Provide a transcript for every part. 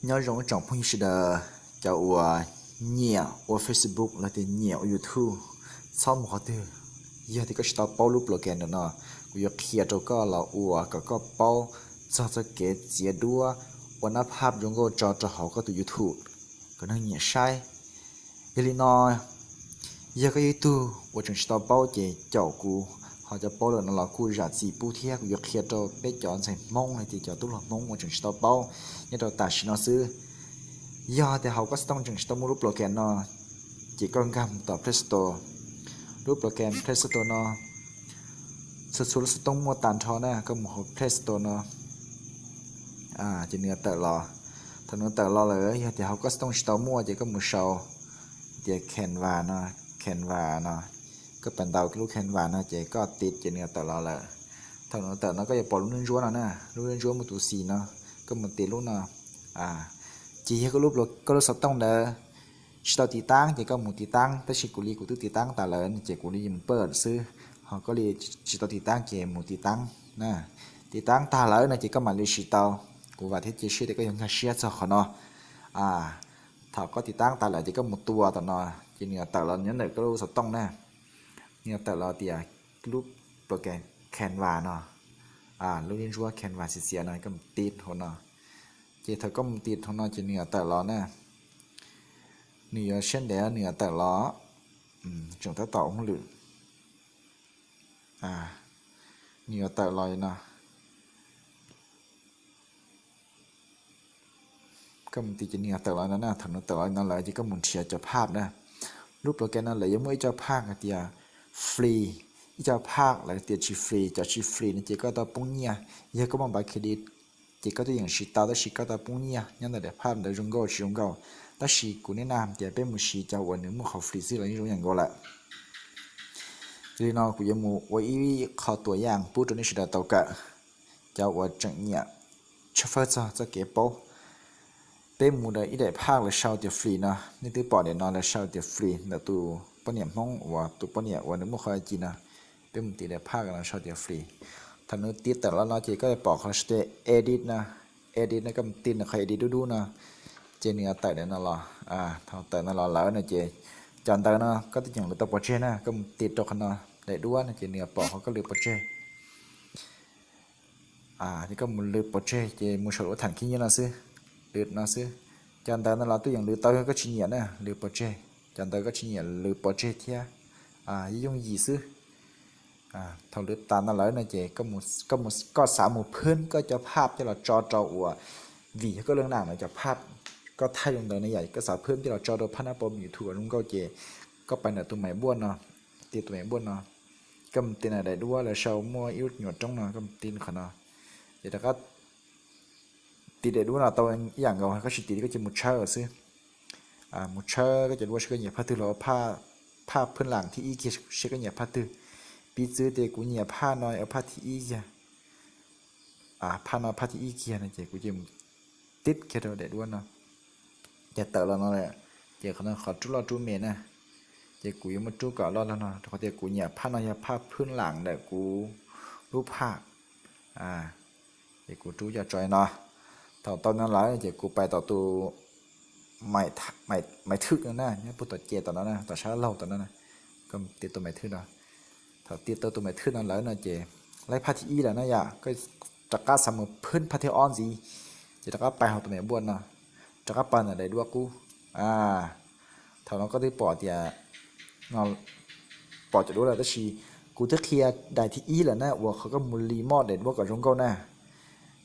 Nyob zoo ib tsoom phooj ywg sawv daws, cov uas nyiam ua Facebook los tias nyiam ua YouTube, txhob mus qhov twg. Yog tias koj tsis tau paub lub program ntawm no, kuv yuav qhia rau koj los ua kom koj paub txog txoj kev txiav duab ua nab phaj zoo nkauj tso rau hauv koj tus YouTube kom neeg nyiam saib. Yog li no, yog koj yog ib tug uas tseem tsis tau paub ces caum kuv, ho cov paub lawm no los kuj zam txim pub thiab. Kuv yuav qhia rau peb cov ntxhais Hmoob los tias cov tub hluas Hmoob uas tseem tsis tau paub nyob rau tam sim no xwb. Yog tias hauv koj xov tooj tseem tsis tau muaj lub program no, ces koj nkag mus tom Play Store. Lub program Play Store no txhua txhua lub xov tooj muaj tag nrho na, koj mus hauv Play Store no, ces nws yuav tawm los. Thaum nws tawm los lawm, yog tias hauv koj xov tooj tsis tau muaj ces koj mus sau tias Canva no, Canva no. Koj pab ntaus lub Canva no ces koj tiv ces nws yuav tawm los lawm. Thaum nws tawm no koj yuav pom lub ntsuab no na, lub ntsuab muaj tus xis no, koj mus tiv lub no. Ces yog koj lub xov tooj ntawd tsis tau tiv taab ces koj mus tiv taab, tab sis kuv li kuv twb tiv taab tas lawm ces kuv li mus pawj xwb. Ho koj li tsis tau tiv taab ces mus tiv taab na. Tiv taab tag lawm no ces koj mam li siv tau. Kuv vam thiab cia siab tias koj yuav nkag siab txog qhov no. Thaum koj tiv taab tas lawm ces koj mus tua tom no, ces nws yuav tawm los nyob ntawm koj lub xov tooj na. Nws yuav tawm los tias lub program Canva no, lub ntsuab Canva xiav xiav no, koj mus tiv hauv no. Ces thaum koj mus tiv hauv no ces nws yuav tawm los na. Nws yuav siab ntev nws yuav tawm los, tseem tab tom ua hauj lwm. Nws yuav tawm los li no. Koj mus tiv ces nws yuav tawm los no na. Thaum nws tawm los li no lawm ces koj mus nrhiav cov phaj na. Lub program no lawv yuav muaj ib co phaj hais tias free, ib co phaj lawv tias tsis free. Cov tsis free no ces koj tau poob nyiaj. Yog koj muaj npav credit ces koj twb yeej siv tau, tab sis koj tau poob nyiaj nyob ntawm daim phaj ntawd zoo nkauj tsis zoo nkauj. Tab sis kuv niaj hnub tias peb mus siv cov uas nws muaj qhov free xwb los yeej zoo ib yam nkaus lawm. Yog li no kuv yuav mus ua ib qho tuam yaj pub rau nej sawv daws tau kawm, cov uas tseem nyiam tshawb fawb txog txoj kev paub. Peb mus rau ib daim phaj lawv sau tias free no, nej twb pom daim no lawv sau tias free ntawm tus poj niam Hmoob uas tus poj niam uas nws muaj qhov ci no. Peb mus tiv daim phaj no sau tias free. Thaum nws tiv tawm los no ces koj pom qhov sau tias edit no, edit no koj mus tiv nws qhov edit dub dub no, ces nws yuav tawm daim no los. Thaum tawm no los lawm no ces cov ntawv no koj twb yeej lwv tau pov tseg na, koj mus tiv rau qhov no, daim duab no ces nws yuav pom qhov koj lwv pov tseg. Ces koj mus lwv pov tseg ces mus saum lub tham khib nyiab no xwb, lwv no xwb. Cov ntawv no los twb yeej lwv tau, koj tsis nyiam na lwv pov tseg, cov ntawv koj tsis nyiam lwv pov tseg thiab, yooj yim xwb. Thaum lwv tas no lawm no ces koj xav mus phwb koj cov phaj coj los tso rau uas, vim yog koj leej nam no cov phaj koj thaij zoo ntawd ne yom, koj xav phwb coj los tso rau phaj nab pov YouTube zoo nkauj ces koj pais ntawm tus maim npuaj no, tiv tus maim npuaj no, koj mus tiv ntawm daim duab lawv sau muaj ib lub nyuam roob no, koj mus tiv qhov no. Ces rov qab tiv daim duab no tau ib yam nkaus, koj tsis tiv koj cia mus tshawb xwb. Mus tshawb koj cov duab seb koj nyiam phaj twg los, phaj phwb lam thib ib kiag seb koj nyiam phaj twg. Piv txwv tias kuv nyiam phaj no, phaj thib ib kiag. Phaj no phaj thib ib kiag no ces kuv cia mus tib kiag rau daim duab no. Ces tawm los no, ces qhov no qhov rub loj rub me na, ces kuv yuav muab rub kom loj loj no rau qhov tias kuv nyiam phaj no yog phaj phwb lam ntawm kuv lub phaj. Ces kuv rub coj tso li no. Thaum tau no lawm ces kuv pais tom tus maim thwj no na, nyob puag tom ces tom no na, tom sab laug tom no na, koj mus tiv tus maim thwj no. Thaum tiv tau tus maim thwj no lawm no ces laib phaj thib ib lawm na yom, koj rov qab xav mus phwb phaj thib ob ntxiv, ces rov qab pais hauv tus maim npuaj no, rov qab pais ntawm daim duab qub. Thaum no koj twb pom tias, pom cov duab lawm, tab sis kuv twb qhia daim thib ib lawm na, uas qhov koj mus li moj daim duab kom zoo nkauj na.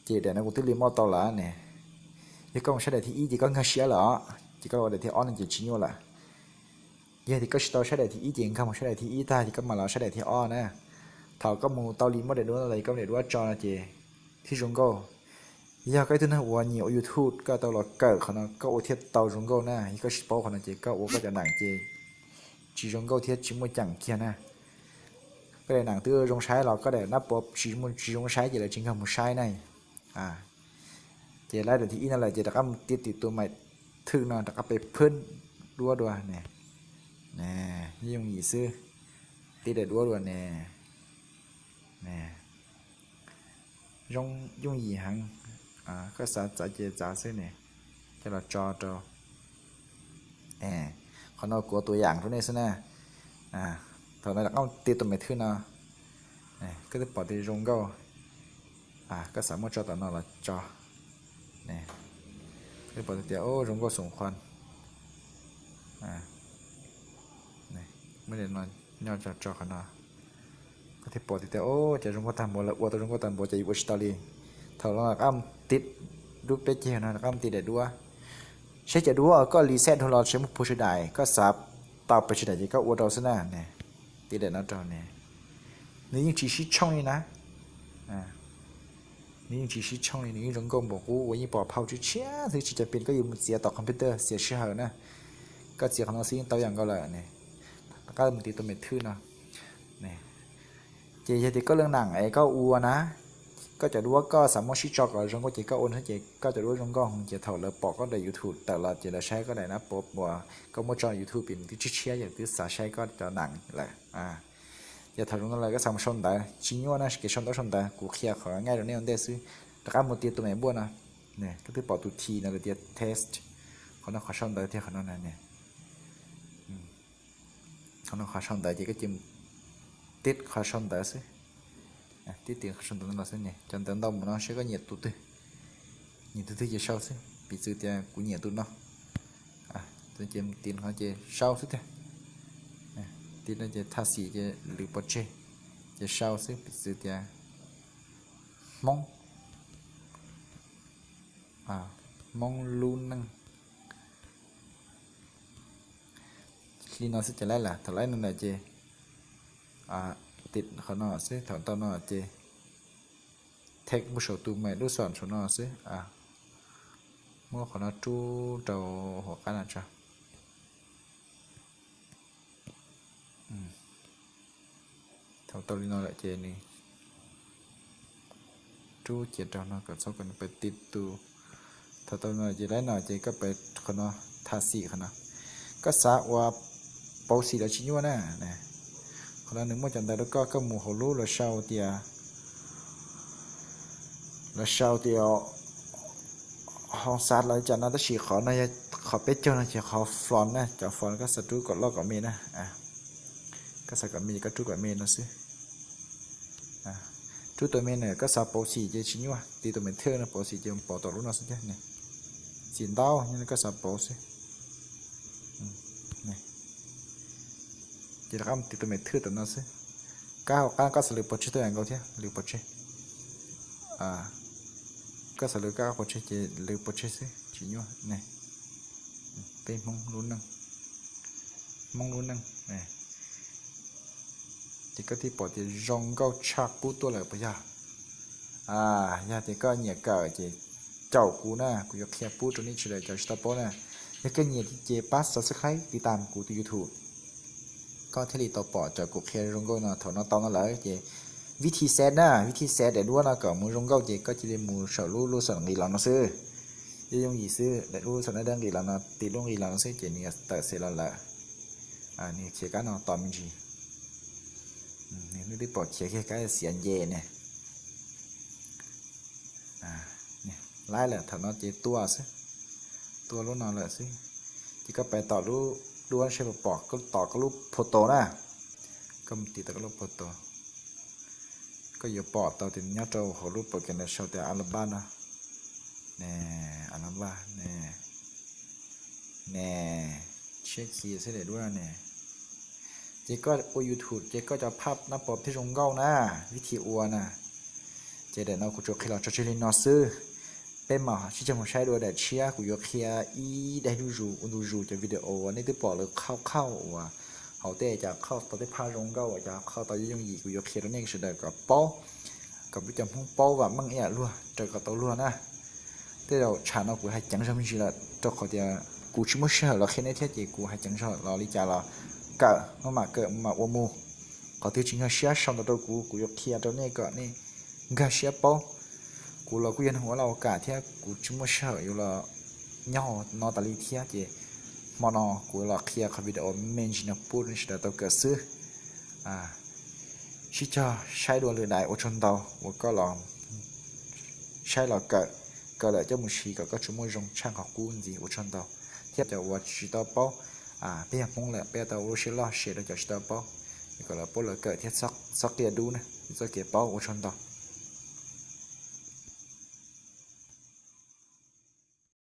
Ces daim no kuv twb li moj tau lawm ne. Yog koj mus saib daim thib ib ces koj nkag siab lawm os, ces koj ua daim thib ob no ces tsis nyuaj lawm. Yog tias koj tsis tau saib daim thib ib ces nkag mus saib daim thib ib tag ces koj mam los saib daim thib ob na. Thaum koj mus tau li moj daim duab no lawm, koj daim duab tso no ces thiaj zoo nkauj. Yog koj ib tug neeg uas nyiam ua YouTube, koj tau los kawm qhov no koj ua thiaj tau zoo nkauj na. Yog koj tsis paub qhov no ces koj ua koj cov nam ces tsis zoo nkauj thiab tsis muaj ceem kiag na. Koj daim nam twb zoo saib los koj daim nab pov tsis zoo saib ces lawv tsis nkag mus saib na. Ces laib daim thib ib no lawm ces rov qab mus tiv tim tus maim thwj no rov qab pais phwb duab dua ne. Yooj yim xwb, tiv daim duab dua ne. Zoo yooj yim heev, koj xav txav ces txav xwb ne. los tso rau. Qhov no kuv ua tus yam rau nej xwb na. Thaum no rov qab mus tiv tus mem thwj no, koj twb pom tias zoo nkauj, koj xav muab tso tom no los tso. Koj pom tias zoo nkauj xoom qhuas, muab no nyob tso qhov no. Koj thiaj pom tias, o, cov zoo nkauj tag npaum, lawv ua tau zoo nkauj tag npaum ces yus ua tsis tau li. Thaum no rov qab mus tiv lub peb ceg no, rov qab mus tiv daim duab. Saib cov duab koj li xab dhau los tsis muaj phua sawv daim, koj xav tau pes sawv daim ces koj ua rau xwb na. Tiv daim no rau ne, nws yeej tsis sib tshooj li na. Nws yeej tsis sib tshooj li, nws yeej zoo nkauj npaum qub uas yeej pom phau tshiab tshiab xwb, tsis cov pes koj yuav mus txiav tom computer xiam sij hawm na. Koj txiav qhov no xwb yeej tau yam nkaus lawm ne. Rov qab mus tiv tus mem thwj no. Ces yog tias koj leej nam es koj ua na, koj cov duab koj xav muab sib tso kom zoo nkauj ces koj ua no ces koj cov duab zoo nkauj ces thaum lawv pom koj daim YouTube tawm los ces lawv saib koj daim na pov uas koj muab tso YouTube pem nws twb tshiab tshiab, yog twb xav saib koj cov nam lawm. Yog thaum zoo no lawm koj xav mus sau ntawv tsis nyuaj na, kev sau ntawv sau ntawv kuv qhia qhov nqaij rau nej ua ntej xwb. Rov qab mus tiv tus mem npuaj no, koj twb pom tus thi no lawm tias test, qhov no qhov sau ntawv thiab qhov no na. Qhov no qhov sau ntawv ces koj cia li tib qhov sau ntawv xwb. Tib tiv qhov sau ntawv no los xwb ne, cov ntawv ntau mus no saib koj nyiam tus twg, nyiam tus twg ces sau xwb, piv txwv tias kuv nyiam tus no. Ces tiv no ces sau xwb tiag. Tiv no ces thaj xim ces lwv pov tseg, ces sau xwb, piv txwv tias Hmoob, Hmoob lub neej. Li no xwb ces laib lawm, thaum laib no lawm ces tiv qhov no xwb, thaum tau no ces thej mus saum tus mem lub xom saum no xwb. Muab qhov no rub rau hauv qab no tso. Thaum tau li no lawm ces nws rub cia rau no kom txhob kom nws pais tiv tus. Thaum tau li no ces laib no ces koj pais qhov no, thaj xim qhov no. Koj xav ua pauv xim los tsis nyuaj na. Qhov no nws muaj cov ntawv rau koj, koj mus hauv lub lawv sau tias, lawv sau tias hoo xav los li cas no, tab sis qhov no yog qhov peb caug no ces qhov font na, cov font koj xav rub kom loj kom me na. Koj xav kom me ces koj rub kom me no xwb. Rub tus me na, koj xav pauv xim ces tsis nyuaj, tiv tus mem thwj no pauv xim ces pov tom lub no xwb thiab ne. Xim ntau nyob li koj xav pauv xwb. Ces rov qab mus tiv tus mem thwj tom no xwb. Kab hauv qab koj xav lwv pov tseg tuaj yam nkaus thiab, lwv pov tseg. Koj xav lwv kab pov tseg ces lwv pov tseg xwb, tsis nyuaj ne. Peb Hmoob lub neej, Hmoob lub neej. Ces koj thiaj pom tias zoo nkauj tshaj qub tuaj lawm puas yog? Yog tias koj nyiam kawm ces caum kuv na, kuv yuav qhia pub rau nej sawv daws cov tsis tau paub na. Yog koj nyiam ces pab subscribe tiv tam kuv tus YouTube. Koj thiaj li tau pom cov kuv qhia zoo nkauj no. Thaum no tau no lawm ces vib thi xav na, vib thi xav daim duab no kom mus zoo nkauj ces koj cia li mus saum lub lub xom nqis los no xwb. Yooj yooj yim xwb, daim lub xom nqis los no, tiv lub nqis los no xwb ces nws tawm xav los lawm. Nws khiav kab no tos me ntsis. Nws twb pom khiav kiag kab xiav nce ne. Laib lawm, thaum no ces tua xwb, tua lub no lawm xwb. Ces koj pais tom lub duab seb puas pom, koj tom koj lub photo na. Koj mus tiv tau koj lub photo, koj yuav pom tau tias nyob rau hauv lub pom kev ntawd sau tias Alabama no. Ne, Alabama ne. Ne, tshiab kiag xwb daim duab ne. Ces koj ua YouTube ces koj cov phaj nab pov thiaj zoo nkauj na, vib thi ua na. Ces daim no kuv tsuas qhia los tso tseg li no xwb. Peb mam sib cog mus saib dua daim tshiab, kuv yuav qhia ib daim zuj zus ua ntu zus cov video uas nej twb pom lawv qhauj qhauj uas hauv tej cov qhauj tau tej phaj zoo nkauj uas cov qhauj tau yooj yooj yim, kuv yuav qhia rau nej sawv daws kom paub, kom peb cov Hmoob paub vam meej ib yam luag raws kom tau luag na. Tej zaum tsam no kuv hais ceev zog me ntsis lawm rau qhov tias kuv tsis muaj sij hawm los qhia nej thiab ces kuv hais ceev zog los li cas los kawm maj mam kawm maj mam ua mus. Qhov twg tsis nkag siab sau ntawv rau kuv, kuv yuav qhia rau nej kom nej nkag siab paub. Kuv los kuj yog neeg ua laj ua kam thiab kuv tsis muaj sij hawm yuav los nyob hauv no tas li thiab ces hmo no kuv los qhia qhov video me ntsis no pub rau nej sawv daws tau kawm xwb. Sib cog saib dua lwm daim, ua tsaug ntau uas koj los saib los kawm. kawm lawm coj mus siv kom koj tsuas muaj zoo tshaj qhov qub ntxiv. Ua tsaug ntau. Thiab cov uas tsis tau paub, peb yog Hmoob lawm peb tau ua lub siab loj share rau cov tsis tau paub, kom lawv paub lawv kawm thiab txhob qia dub na, txoj kev paub. Ua tsaug ntau.